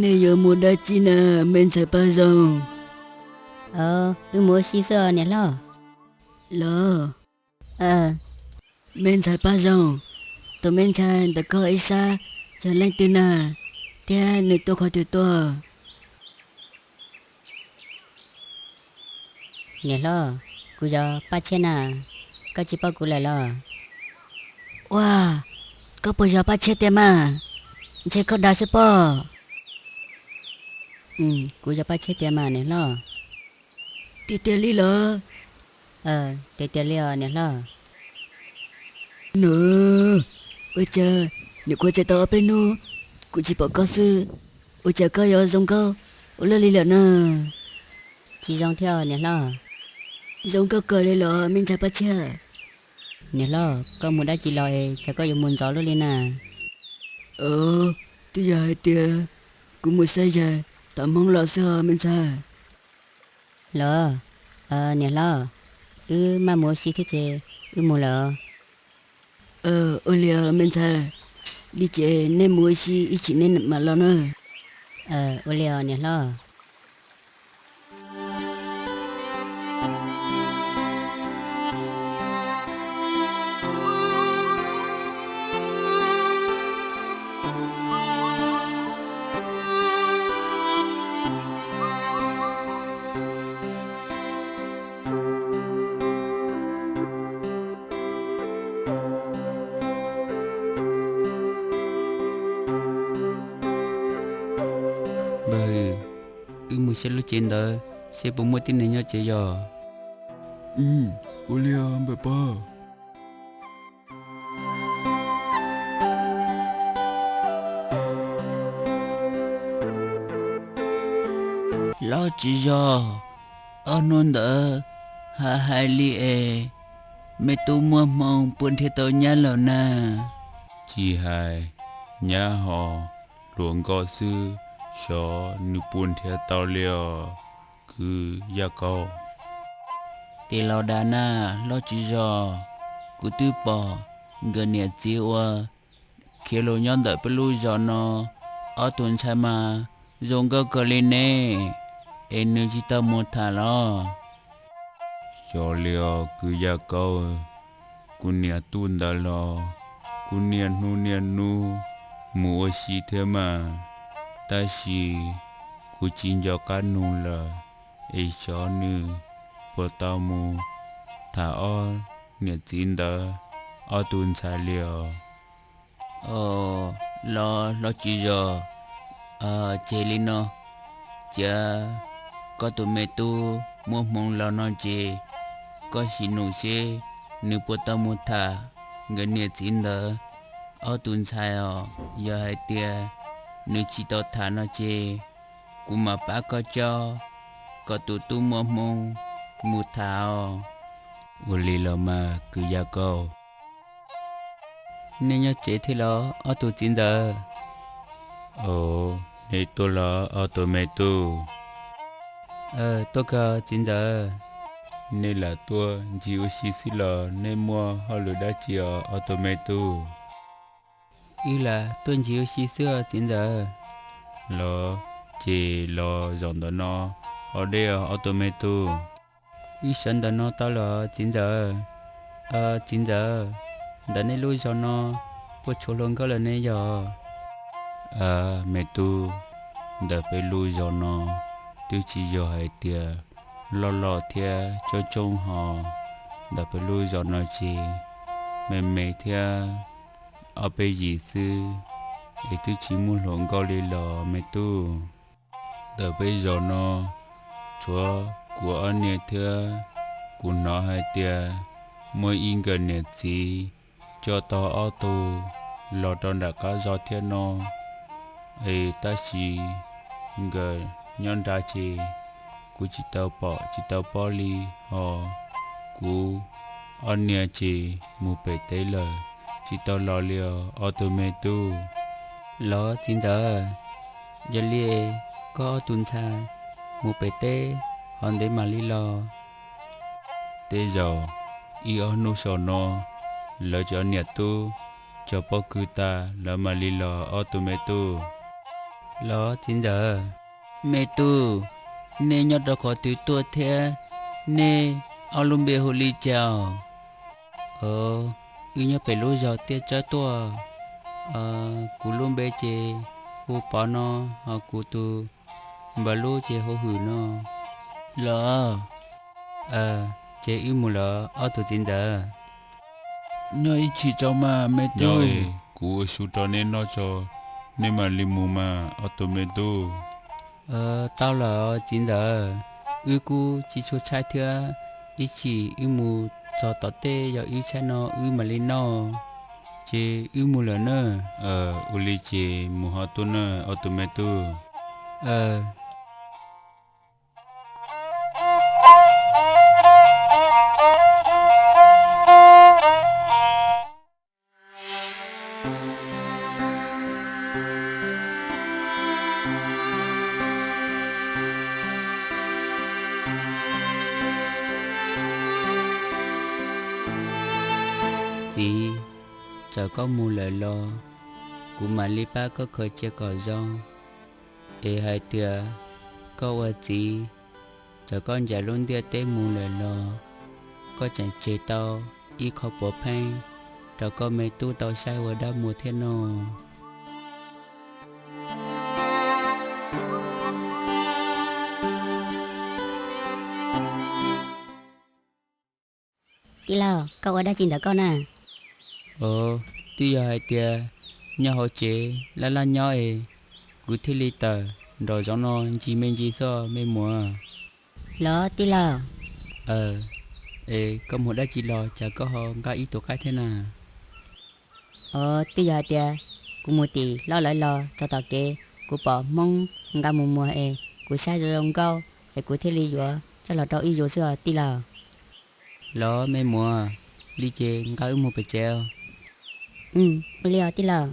Nej yuav mus dab tsi na, me ntxhais Paj Zoo? Wb mus ua si xwb os niam hlob. Los, me ntxhais Paj Zoo, tus me ntxhais ntawm koj ib sab yog leej twg na, thiab nws tuaj qhov twg tuaj? Niam hlob, kuv yog Paj Tshiab na, koj tsis paub kuv lawm los? Ua, koj puas yog Paj Tshiab tiag mas? Ntshe koj dag xwb pob. Kuv yog Paj Tshiab tiag mas niam hlob. Tiag tiag li los? Tiag tiag li os niam hlob. Nws, ua cas nws kuv tsev tau ob peb hnub kuv tsis pom koj xwb, ua cas koj yuav zoo nkauj ua luaj li lawm na? Tsis zoo thiab niam hlob. Zoo nkauj kawg li los me ntxhais Paj Tshiab? Niam hlob, koj mus dab tsi los es cas koj yuav mus ntxov luaj li na? Twb yog hais tias kuv mus saib yaig tom Hmoob los xwb os me ntxhais. Los, niam hlob, wb maj mus ua si thiab ces wb mus lawm. Ua li os me ntxhais, li ces nej mus ua si ib chim nej mam los na. Ua li os niam hlob. Npawg, wb mus saib lub tsev ntawd seb puas muaj tib neeg nyob tsev yog? Ua li os npawg Paj. Hlob Tswv Zos, ob hnub ntawd ha hais li es me tub muaj hmoo puas nrhiav tau nyab lawm na? Tsis hais, nyab ho hluas nkauj xwb, xyov nws puas nrhiav tau li os kwv Yaj Kaub. Tes laus dag na, Hlob Tswv Zos, kuv twb pom nkawd niam txiv uas khiav los nyob ntawm peb lub zos no, ob tug ntxhais mas zoo nkauj kawg li ne, es nws tsis tau mus tham los? Xyov li os kwv Yaj Kaub, kuv niam tub ntawd los kuv niaj hnub niaj hnub mus ua si thiab mas, tab sis kuv tsis nco qab nug lawm, es xyov nws puas tau mus tham ob niam txiv ntawd ob tug ntxhais li os. Los Hlob Tswv Zos, ces li no, cia koj tus me tub muaj hmoo los no ces koj sim nug seb nws puas tau mus tham nkawd niam txiv ntawd ob tug ntxhais os. Yog hais tias nws tsis tau tham no ces kuv mam pab koj coj koj tus tub muaj hmoo mus tham os. Ua li los mas kwv Yaj Kaub. Nej nyob tsev thiab los ob tug txiv ntxawm? Os, nej tuaj los ob tug me tub? Tuaj kawg txiv ntxawm. Nej lam tuaj ncig ua si xwb los nej muaj hauj lwm dab tsi os ob tug me tub? Wb lam tuaj ncig ua si xwb os txiv ntxawm. Los, ces los zaum ntawm no ho deb ob tug me tub. Wb sawv ntawm no tau los txiv ntxawm. Txiv ntxawm, ntawm nej lub zos no puas tshuav hluas nkauj lawm ne yog? Me tub, ntawm peb lub zos no twb tsis yog hais tias loj loj thiab coob coob ho. Ntawm peb lub zos no ces me me thiab ob peb yim xwb, es twb tsis muaj hluas nkauj li los me tub. Ntawm peb zos no tshuav kuv ob niag thiab, kuv hnov hais tias muaj ib nkawd niam txiv coj tau ob tug los rau nram qab zos thiab no, es tab sis nkawd nyob nrad ces kuv tsis tau pom tsis tau paub li hos. Kuv ob niag ces mus pem teb lawm, tsis tau los li os ob tug me tub. Los txiv ntxawm, yog li koj ob tug ntxhais mus pem teb hov ntev mam li los? Tej zaum ib ob hnub saum no lawv cov niam tub cov pob kws tas lawv mam li los ob tug me tub. Los txiv ntxawm. Me tub, nej nyob rau qhov twg tuaj thiab? Nej ob lub npe hu li cas? Wb nyob pem lub zos Tiaj Tsawb tuaj. Kuv lub npe ces hu Pov no, hos kuv tus npawg lub ces hu Hwm no. Los, ces wb mus lawm ob tug txiv ntxawm. Nyob ib chim tso mas me tub. Kuv ua su rau nej noj tso, nej mam li mus mas ob tug me tub. Tau lawm txiv ntxawm, wb kuj tsis tshua tshaib thiab, ib chim wb mus txog tom tej yog wb tshaib no wb mam li noj, ces wb mus lawm na. Ua li ces mus ho tuaj na ob tug me tub. Txiv, txawm koj mus lawm los kuv mam li pab koj khaws cia kom zoo. Es hais tias koj ua txiv, txawm koj ncaim lub ntiaj teb mus lawm los koj tseem tseg tau ib qho puav pheej rau koj me tub tau saib ua dab muag thiab no. Tij laug, koj ua dab tsi ntawm koj na? Os, twb yog hais tias nyob hauv tsev laj laj nyob es kuv thiaj li tawm nraum zoov no ncig me ntsis xwb me muam. Los tij laug. Es koj mus dab tsi los cas koj ho nqa ib tug qaib thiab na? Os, twb yog hais tias kuv mus tim hlob lawv los txog tom kev kuv pom Hmoob nqa mus muag es kuv saib zoo zoo nkauj es kuv thiaj li yuav coj los rau ib yus xwb os tij laug. Los me muam, li ces nqa wb mus pem tsev. Ua li os tij laug.